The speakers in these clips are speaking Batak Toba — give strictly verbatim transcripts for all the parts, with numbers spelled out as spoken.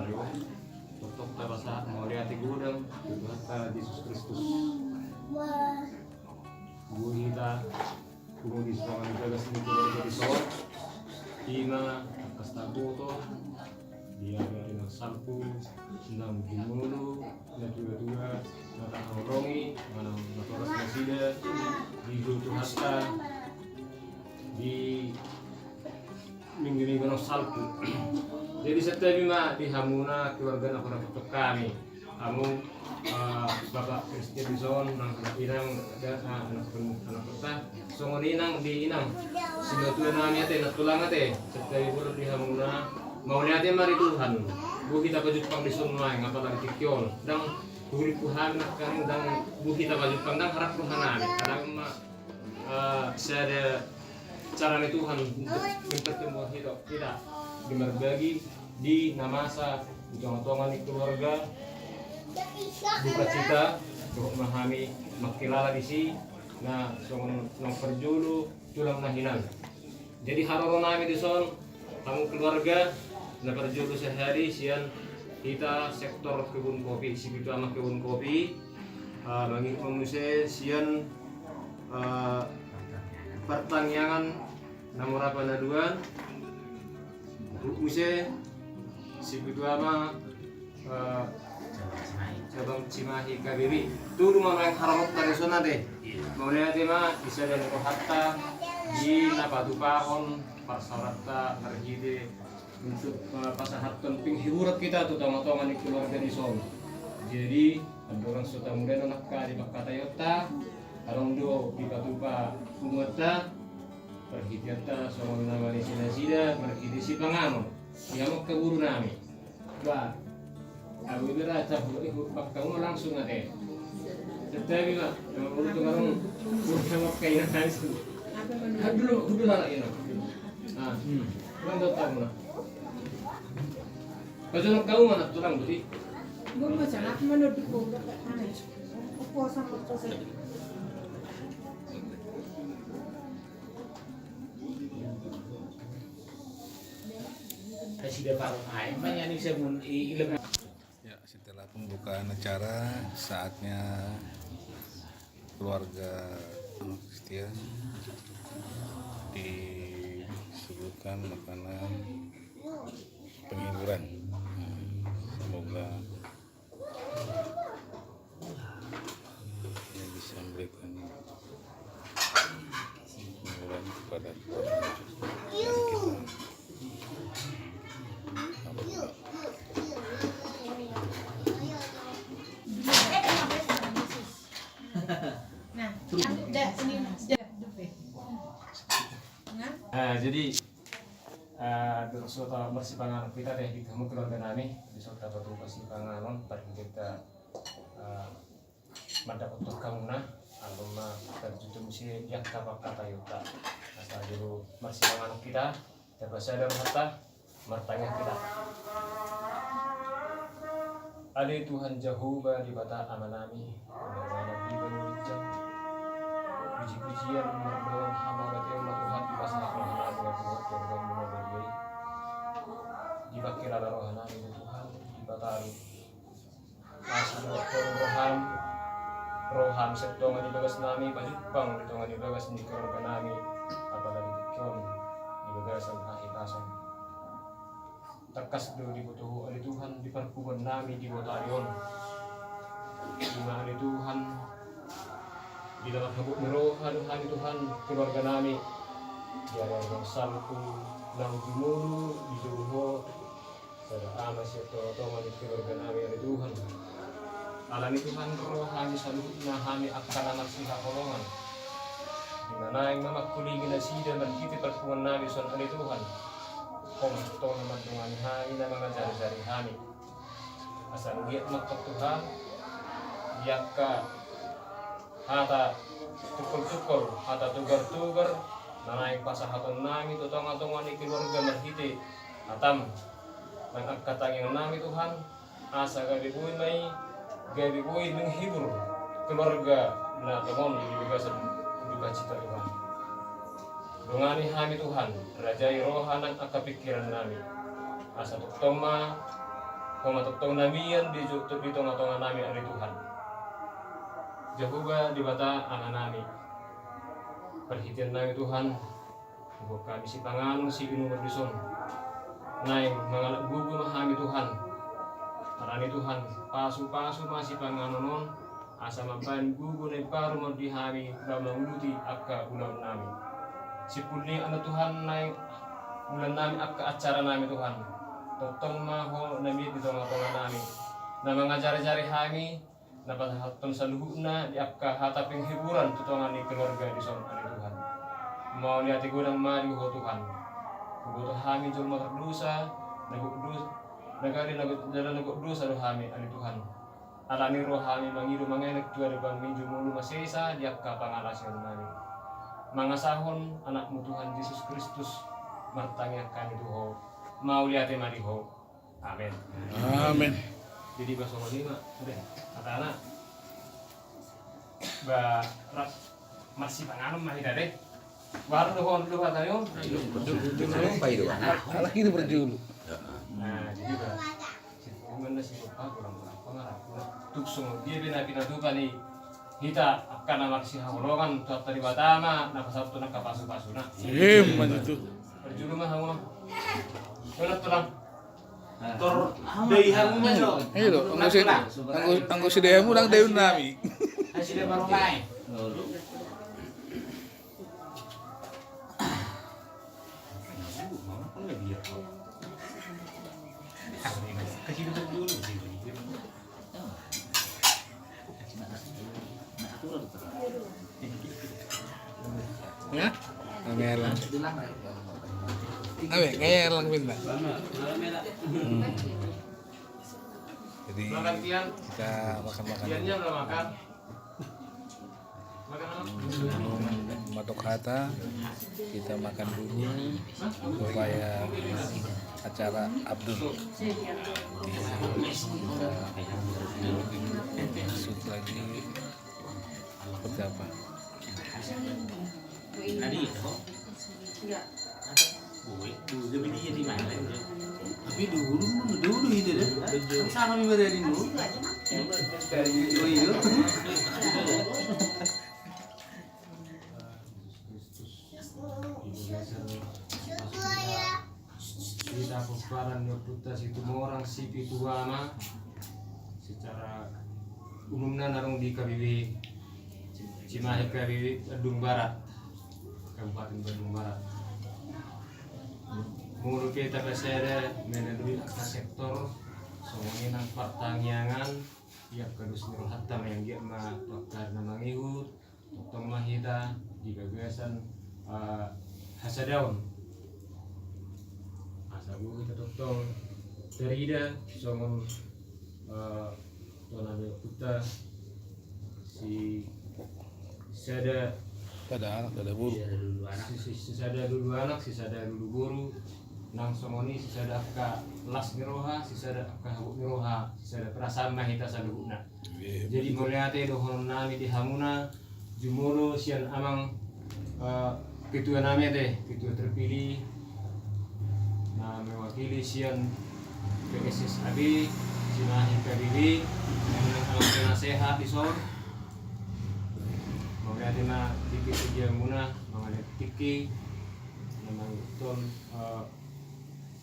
Tongtong tapasahat mauliate godang tu Tuhanta Jesus Kristus. Boi hita tumundalhon di bagas ni keluarga dison. Ima tangkas taboto di ari-ari na salpu, naung jumolo, natuatua na tahaholongi, manang natoras nasida di jolo Tuhanta di minggu-minggu na salpu. Jadi santabi ma di hamuna keluarga na hurang tongtong hami. Hamu, eh, Bapak Kristian dison, nang anak inang, da, ah, anak pen-, anak peta. Songon i nang di inang simatua nami ate, nantulang ate. Santabi molo di hamuna, mauliate ma di Tuhan. Boi hita pajumpang dison nuaeng, apala di tingki on. Ndang hurimpu hami nangkaning, ndang boi hita pajumpang, ndang harap roha nami. Kadang ma, eh, sada cara ni Tuhan untuk mempertemukan hita, hita di marbagi di na masa di tonga-tonga ni keluarga, dukacita, dohot ma hami mangkilala disi, na songon naung parjolo tulang na hinan. Jadi haroro nami dison, hamu keluarga, na parjolo sahali sian hita sektor kebun kopi, Sipitu Ama Kebun Kopi, ah, mangihut ma muse sian, ah, partangiangan na mura panaduan, huhut muse Sipitu Ama, eh, cabang Cimahi Kabiri. Tolu ma nuaeng haroronta dison ate. Mauliate ma di sada ni rohanta di na patupahon parserahan marhite untuk, eh, pasahathon penghiburan hita tu tonga-tonga ni keluarga dison. Jadi andorang so tamulai on angka di pangkataionta, adong do dipatupa punguanta, parhiteanta songon na manise nasida marhite sipanganon. Ia ma angka boru nami. Ba, ahu iba ra, cabut, eh, pangkamu langsung ate. Tetapi ma, nama boru tu marung, boru nama kaina langsung. Hadulo, hadulo lah ini. Ah, hmm. Kurang tahu tahu lah. Pajonok hamu ma nantulang, Guti. Gua mau jalan, mana di gua, mana? Apa sama apa saya? Kasih dia parut air, mana ni saya mun i-, ilem. Ya, setelah pembukaan acara, saatnya keluarga Kristian disuguhkan makanan penghiburan. Nah, semoga yang bisa memberikan penghiburan kepada kita. Nah, nah, jadi, eh, di so ta marsipanganon hita, di hamu keluarga nami, di so ta marsipanganon, parhite, eh, mandapothon hamuna, alana ma tarjunjung muse di angka pangkataionta. Asa jolo marsipanganon hita, tapasada rohanta, martangiang hita. Ale Tuhan Jahowa Debata Amanami, Debata na di banua ginjang, puji-pujian mardongan hamuliateon ma Tuhan, dipasahat rohanami na tuat tu rohamuna badia i. Dipangkilala rohanami Tuhan, dipataru. Asi dohot roham, roham sian tonga ni bagas nami, pajumpang di tonga ni bagas ni keluarga nami, apalagi di tingki on, di bagasan hahipason. Tangkas do diboto Ho ale Tuhan, di parpunguan nami di botari on. Ima ale Tuhan, di dalam habot ni roha do hami Tuhan, keluarga nami, di ari-ari na salpu, naung jumolo di jolo Ho, sada ama sian tonga-tonga ni keluarga nami ale Tuhan. Alani Tuhan ro hami saluhutna hami angka na marsihaholongan. Di na naeng mamangkulingi nasida marhite parpunguan nami dison ale Tuhan. Ho ma tongtong na mandongani hami na mangajari-jari hami. Asa anggiat ma Tuhan, di angka hata tungkol-tungkol, hata togar-togar, na naeng pasahaton nami tu tonga-tonga ni keluarga marhite hatam. Nang angka tangiang nami Tuhan, asa gabe boi ma i, gabe boi menghibur keluarga na tongon di bagasan dukacita Tuhan. Dongani hami Tuhan, rajai roha nang angka pingkiran nami. Asa tongtong ma Ho ma tongtong na mian di jo-, di tonga-tonga nami ale Tuhan. Jahowa Debata Amanami, parhitean nami Tuhan, huboan hami sipanganon siinumon dison. Naeng mangalap gogo ma hami Tuhan. Alani Tuhan, pasu-pasu ma sipanganon on, asa mambahen gogo na imbaru ma di hami ba manguduti angka ulaon nami. Simpul ni i ale Tuhan, naeng ulaon nami angka acara nami Tuhan, tongtong ma Ho na mian di tonga-tonga nami, na mangajari-jari hami, na pasahathon saluhutna di angka hata penghiburan tu tonga ni keluarga dison ale Tuhan. Mauliate godang ma di Ho Tuhan. Huboto hami jolma mardosa, na gok dos-, na gale na gok, jala na gok dosa do hami ale Tuhan. Alani ro hami mangido mangelek tu adopanMi jumolo masesa di angka pangalaosion nami. Mangasahon Anakmu Tuhan Jesus Kristus, martangiang hami tu Ho. Mauliate ma di Ho. Amen. Amen. Jadi ba songon i ma, ate, hatana. Ba, ra-, marsipanganon ma hita, ate. Baru do ho, do hata ni on. Alak i do berjulu. Nah, jadi ba, si Tuhan na si Tuhan, kurang-kurang pengarap. Tuk songon dia pe na pinatupa ni hita angka na marsihaholongan tu hata ni Debata ma na pasahathon angka pasu-pasuna. Emma tutu. Berjulu ma hamu ma. Tulang, tulang. Tor dai hamu ma jo. Iya do, anggo si, anggo, anggo si dai hamu nang daion nami. Kasih dia baru main. Ya? Ngelang. Abe, ngelang pinta. Hmm. Jadi, makan, Pian. Kita makan-makan. Piannya belum makan. Makan apa? Belum mandok hata, kita makan dulu supaya acara afdol. Kita masuk lagi. Seperti apa? Tadi itu. Tapi dulu, dulu itu deh. Kan sama mi berani dulu. Oh iya. Hita pomparan ni ompunta Situmorang Sipitu Ama. Secara umumna na adong di K B B, Cimahi K B B Bandung Barat, Kabupaten Bandung Barat. Molo pe tapasada melalui angka sektor, songon i nang partangiangan, ia angka dos ni rohanta ma anggiat ma tu angka na mangihut, tongtong ma hita di bagasan, eh, hasadaon. Asa boi hita tongtong tarida songon, eh, tona ni ompunta si sada, sada anak, sada boru. Si, si, si sada lulu anak, si sada lulu boru. Nang songon i si sada angka las ni roha, si sada angka habot ni roha, si sada perasaan ma hita saluhutna. Jadi mauliate dohonon nami di hamuna, jumolo sian amang, eh, ketua nami ate, ketua terpilih, na mewakili sian P S S A B, Cimahi K B B, na amang penasehat dison. Mauliate ma tingki tu hamuna, mangalehon tingki, na mangihuthon, eh,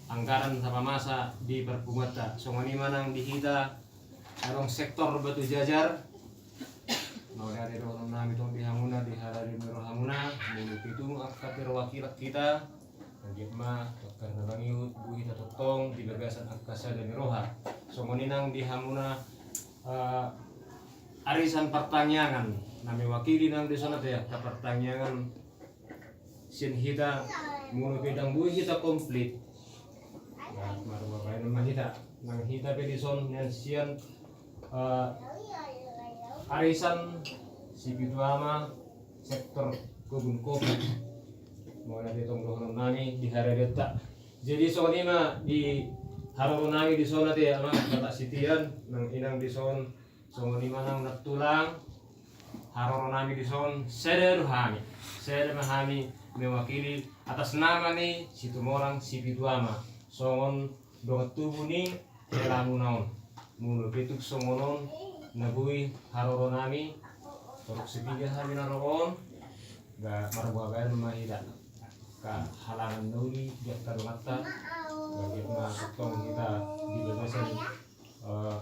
anggaran sapamasa di parpunguanta. Songon i ma nang di hita, adong sektor Batu Jajar. Mauliate dohonon nami tong di hamuna, di halalion ni rohamuna, molo pe tung angka perwakilan hita, anggiat ma tu angka na mangihut, boi hita tongtong di bagasan angka sada ni roha. Songon i nang di hamuna, eh, arisan partangiangan, na mewakili nang dison ate angka partangiangan sian hita, molo pe ndang boi hita komplit. Nah, marbabaen ma hita. Nang hita pe dison nian sian, eh, arisan Sipitu Ama sektor Kebun Kopi. Mauliate tong dohonon nami di haradenta. Jadi songon i ma di haroro nami dison ate amang batak sitian, nang inang dison. Songon i ma nang nantulang, haroro nami dison, sada do hami. Sada ma hami mewakili atas nama ni Situmorang Sipitu Ama. Songon dongan tubu ni helamuna on. Molo pe tung songon on na boi haroro nami, torop sipiga hami na ro on, ga marboa baen ma hita. Angka halangan na uli di angka donganta, bagian ma tongtong hita di bagasan, eh,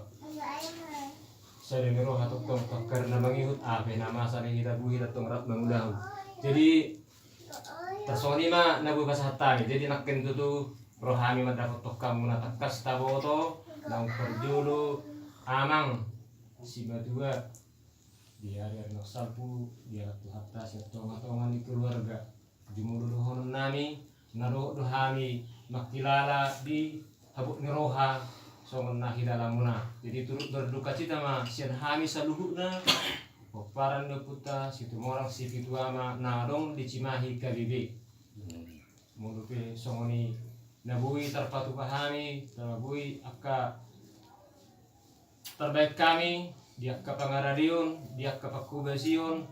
sada ni roha tongtong, tongkar na mangihut, aha pe na masa ni hita, boi hita tong rap mangulahon. Jadi, tarsongon i ma na boi pasahat hami. Jadi, nangkin tutu roha hami mandapothon hamu na tangkas taboto, naung parjolo amang simatua di ari-ari na salpu, dialap Tuhanta sian tonga-tonga ni keluarga. Jumolo dohonon nami, na dohot do hami mangkilala di habot ni roha songon na hilalamuna. Jadi turut berdukacita ma sian hami saluhutna, pomparan ni ompunta Situmorang Sipitu Ama na adong di Cimahi K B B. Molo pe songon i na boi tarpatupa hami, na boi angka tarbaen hami di angka pangaradion, di angka pangkobasion,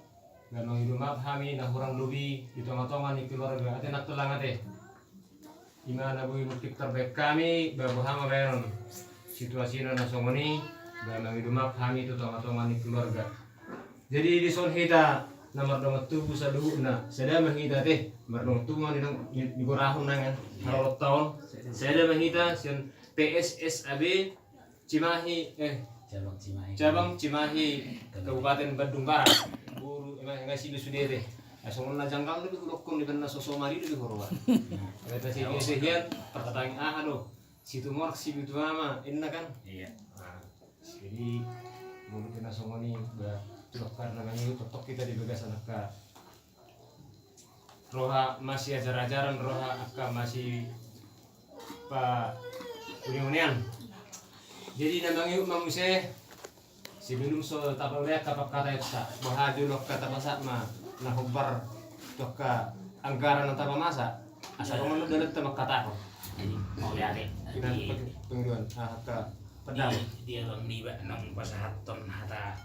na mangido maaf hami na hurang lobi di tonga-tonga ni keluarga. Ate nang tulang ate. I ma na boi mungkin tarbaen hami, ba boha ma baenon situasina na songon i, ba mangido maaf hami tu tonga-tonga ni keluarga. Jadi dison hita na mardongan tubu saluhutna, sada ma hita ate, mardongan tubu ma ni nang ni, ni gorahon nang kan, harorotta on, sada ma hita sian P S S A B Cimahi, eh, Cabang Cimahi. Cabang Cimahi, Kabupaten Bandung Barat. Boru, emang, emang sini sude ate. Ah, songon na janggal do hudokkon, di mana sosomari do di horba. Kata si dia sehian, pertanyaan aha do. Situmorang Sipitu Ama, inna kan? Iya. Nah, jadi, molo pe na songon i, ba, tongkar na mangihut, tongtong hita di bagasan angka roha masiajar-ajaran, roha angka masi pa uni-unian. Jadi, na mangihut ma muse, sebelum so tapalea angka pangkataionta, boha jolo angka tapasahat ma na hombar tu angka anggaran na tapamasa, asa ro ma na dalanta mangkatahon. Jadi, mauliate. Di, pengidoan, ah, angka pedang. Di, di abang niba naung pasahathon hata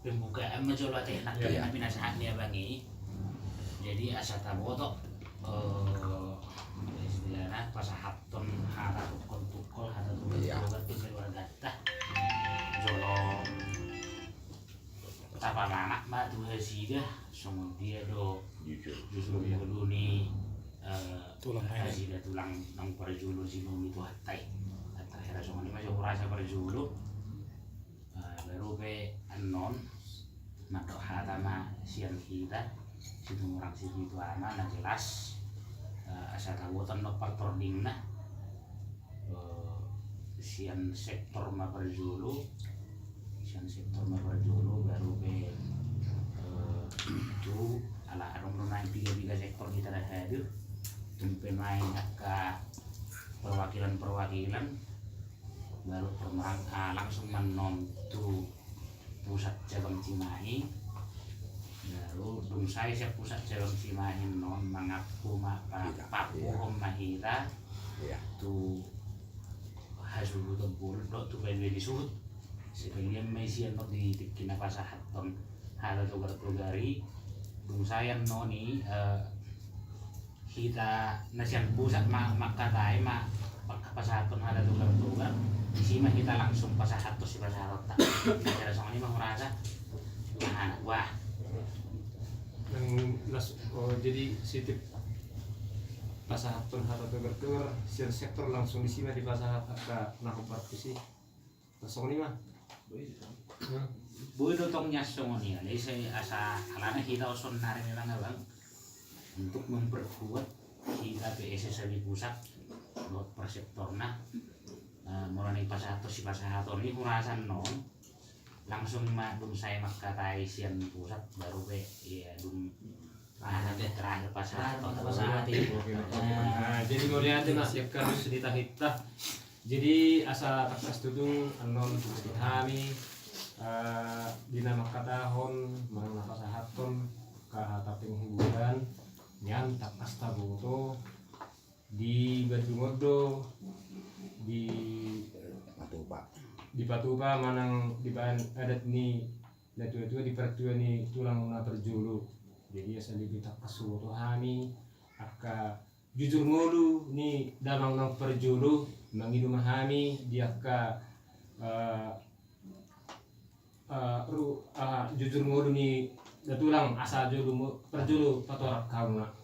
pembukaan ma jolo ate, nang, iya, na pinasahat ni abang i. Jadi asa taboto, eh, istilahna pasahathon hata tungkol-tungkol, hata tungkol, iya, tungkol tu keluarganta. Jolo tapamanat ma tu hasida, songon dia do. Jujur. Jujur, iya. Molo ni, eh, tulang, eh, hasida tulang naung parjolo sinoni tu hata i. Terakhir songon i ma jo hurasa parjolo. Eh, baru pe annon, mandok hata ma sian hita, Situmorang Sipitu Ama, na jelas, eh, asa taboto annon partordingna, eh, sian sektor ma parjolo, sian sektor ma parjolo, baru pe, eh, tu ala adong do na piga-piga sektor hita na hadir, tung pe main angka perwakilan-perwakilan, baru permerang, ah, langsung ma annon tu pusat cabang Cimahi. Baru dung sae sian pusat cabang Cimahi annon mangampu ma pa-, hita, paampuhon, iya, ma hita, iya, tu hasuhuton bolon dohot tu paimaima ni suhut. Sekalian ma i sian annon di tingki na pasahathon hata togar-togar i. Dung sae annon i, eh, hita na sian pusat ma, mangkatai ma, mangka pasahathon hata togar-togar, disi ma hita langsung pasahathon sipasahatonta. Acara songon i ma hurasa. Aha, wah. Nang las-, oh, jadi sitip pasahathon hata togar-togar, sian sektor langsung disi ma dipasahat angka na hombar tusi. Songon i ma. Boi do tong nian songon i, alai sai asa alana hita on saonari memang, abang, untuk memperkuat hita P S S A B pusat dohot per sektorna. Eh, molo naeng pasahathon sipasahaton i hurasa annon langsung ma dung sae mangkatai sian pusat, baru pe, iya, dung Ah, terakhir pasahat. Terakhir pasahat. Oke, oke. Nah, jadi mauliate ma sian angka dos di tahitta. Jadi asa tangkas tutu annon tu hami, eh, di na mangkatahon manang na pasahathon angka hata penghiburan nian, tangkas taboto di Bandung on do di patupa, di patupa manang dibaen adat ni na tua-tua, di partua ni tulang na parjolo. Jadi asa lebih tangkas huboto hami angka jujur ngolu ni damang na parjolo, Mangido ma hami di angka, eh, eh, ru-, ah, jujur ngolu ni datulang asa jolo mo-, parjolo patorang hamuna.